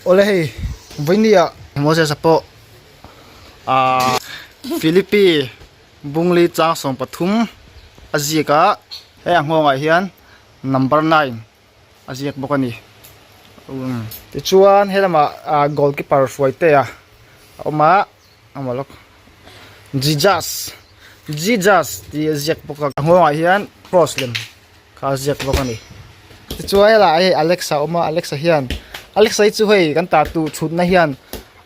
Awle hei vawinia Moses-a pawh ahh Philippi Bungli chang 13 a ziak a, hei a nghawngah hian number 9 a ziak bawk a ni. Umm tichuan helamah ah goalkeeper Hruaitea a awm a, amaw lawk Jesus Jesus tih a ziak bawk a, a nghawngah hian cross lem kha a ziak bawk a ni. Tichuan helaiah hei Alexa a awm a, Alexa hian Alexa hi chu hei kan tatu chhutna hian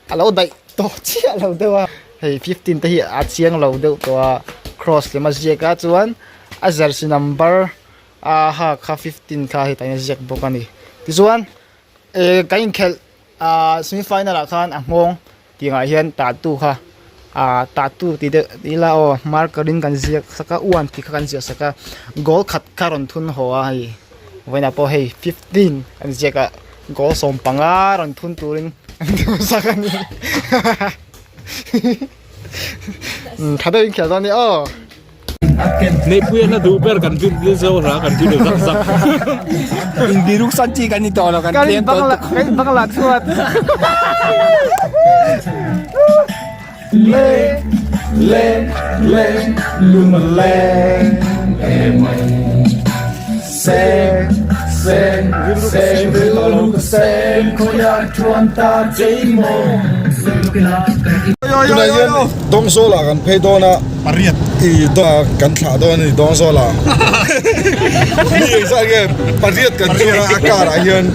a lo daih tawh chiah lo deuh a hei 15 te hi a chiang lo deuh tawh a cross lem a ziak a chuan a jersey number a ha kha 15 kha hetah hian a ziak bawk a ni tichuan eh kan inkhelh ah semi final ah khan a nghawng tih angah hian tattoo kha ah tattoo tih deuh ila aw marker in kan ziak sak a one tih kha kan ziah sak a goal khat kha rawn thun haw a hei vawiinah pawh hei 15 kan ziak a goal 15 rawn thun turin an duh sak a ni tha deuhin khelh dawn a ni aw. Neihpui a hla duh ber kan zir zo hla kan zir zak zak. Inbiruk san chi kan ni tawh lo kan tlem tawh tuk. Kan bangla chhuat. Le le le lung a leng em mai Seng seng seng rilru ka seng khawiah thuan ta chei maw Tunah hian Dawngzawlah kan phei dawn a pariat i kan thlah dawn a ni Dawngzawlah mi engzah nge pariat kan chuan a a car ah hian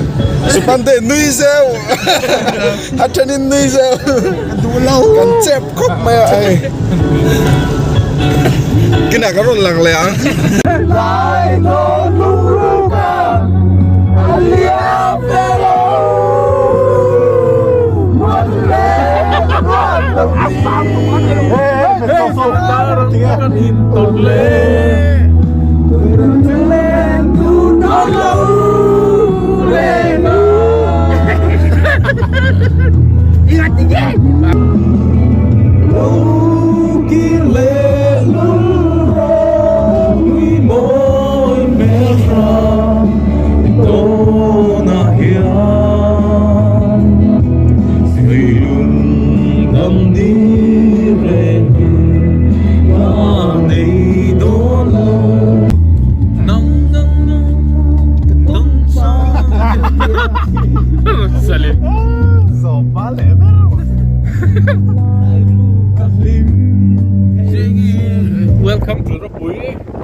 Supante nui zeuh a thenin nui zeuh kan chep khawp mai a hei kinah kan rawn lang leh ang. Welcome to Ropui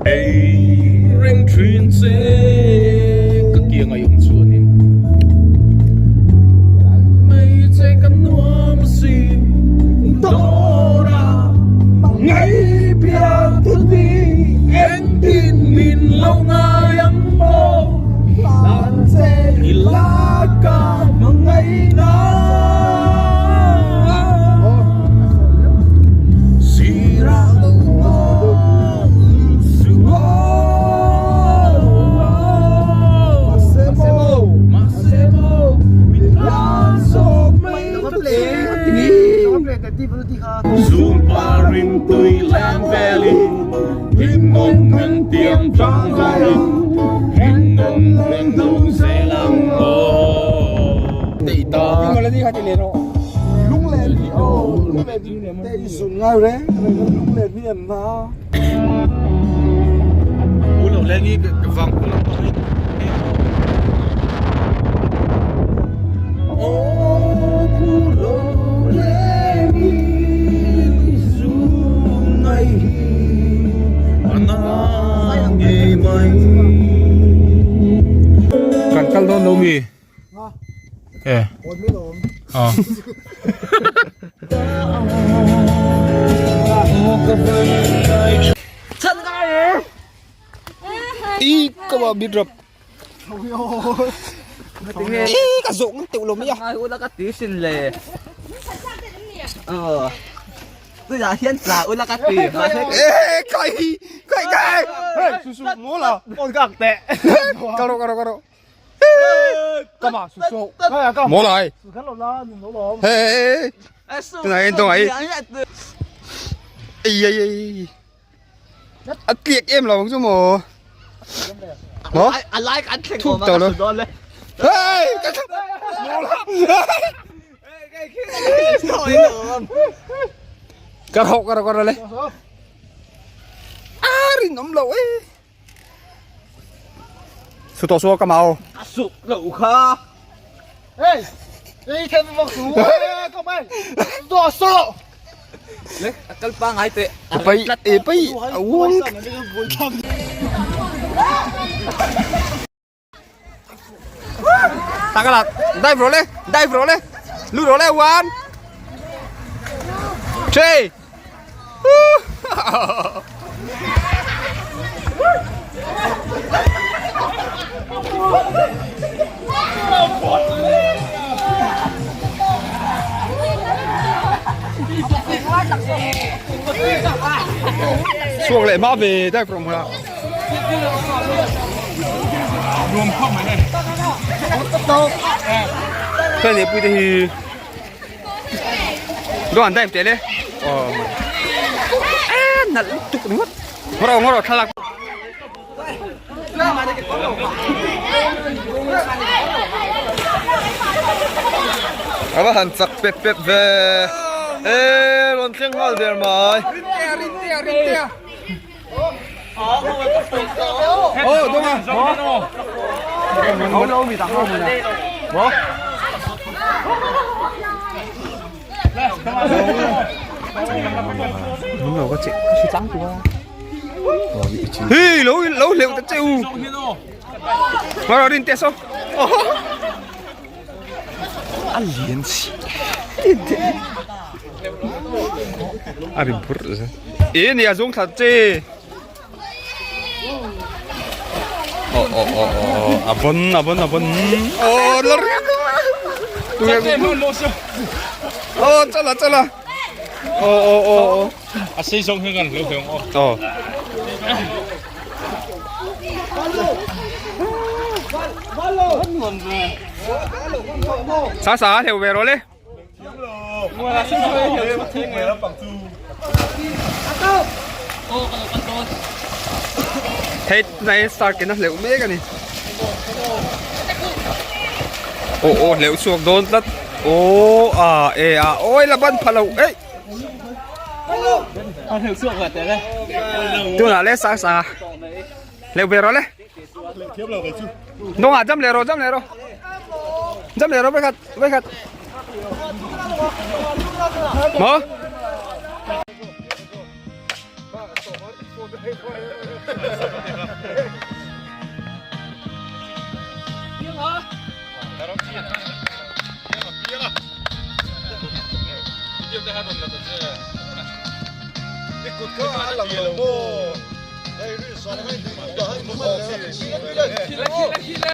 Ei reng thin che ka kiang a awm chuanin Mei che ka nuam si Dawra ngai pian tu ni engtin min lo ngai ang maw Hlan che i la ka hmangaihna Ngai reng reng kan lunglen hi an na. Pu lo leng hi ka vang pu lo Kan kal dawn lo mi? Eh. Ờ. Ý các bạn biết rồi. Ý cả ruộng tự lùm nhá. Ai ula ka ti sin le. Ờ. Tôi là hiên là ula ka ti. Ê, cái cái cái. Hey, su su mo la. On ka te. Caro caro caro. Kama su su. Kai ka. Mo lại. Su kan lo la, nun lo lom. Ê ê ê. Tôi này tôi này. Ê ê ê. A tiệc em là bóng chú mồ. Mồ. A like an thleng Thup tàu đâu. Hey! Ka rawh ka rawh ka rawh le. A rinawm lo e. Su tawh su ka mau. A suk lo kha. Hey! Ei thêm vọc su. Ka mai. Tawh su. Le, a kal pangai teh. Pai e pai a uang. Ta là dive rồi le, dive rồi le. Lưu rồi le one. Three. Xuống lại mã về dive from hả? Cái này bùi thì đồ ăn dive tele. Ờ. À, nạt tục đúng không? Ngồi ngồi thà A va han chak pep pep ve e rawn thleng nghal der mai. Ồ, đúng à? Đúng rồi, có chị, có chị trắng của. Hi, lỗ lỗ liệu ta chịu. Vào rồi đi test không? À liền xì. À bị bur rồi. Ê, nè giống thật chứ. Ồ ồ ồ ồ, à bún à bún à bún. Ồ, lor. Ồ, chắc là chắc là. Ồ ồ ồ ồ. A sei zawng hian kan lo hleuh ang aw. Ồ. Xá xá theo về rồi đấy. Thế này start cái nó liệu mấy cái này. Ồ ồ liệu xuống đôn tất. Ồ à ê à ôi là bắn phá lâu ấy. Tôi là lẽ xa xa. Liệu về rồi đấy. Đúng à, dâm lẹ rồi, dâm lẹ rồi. Dâm lẹ rồi, với khát, với khát. Mở. I kut kha a lang lo maw? Hei ri sawm hei dah hei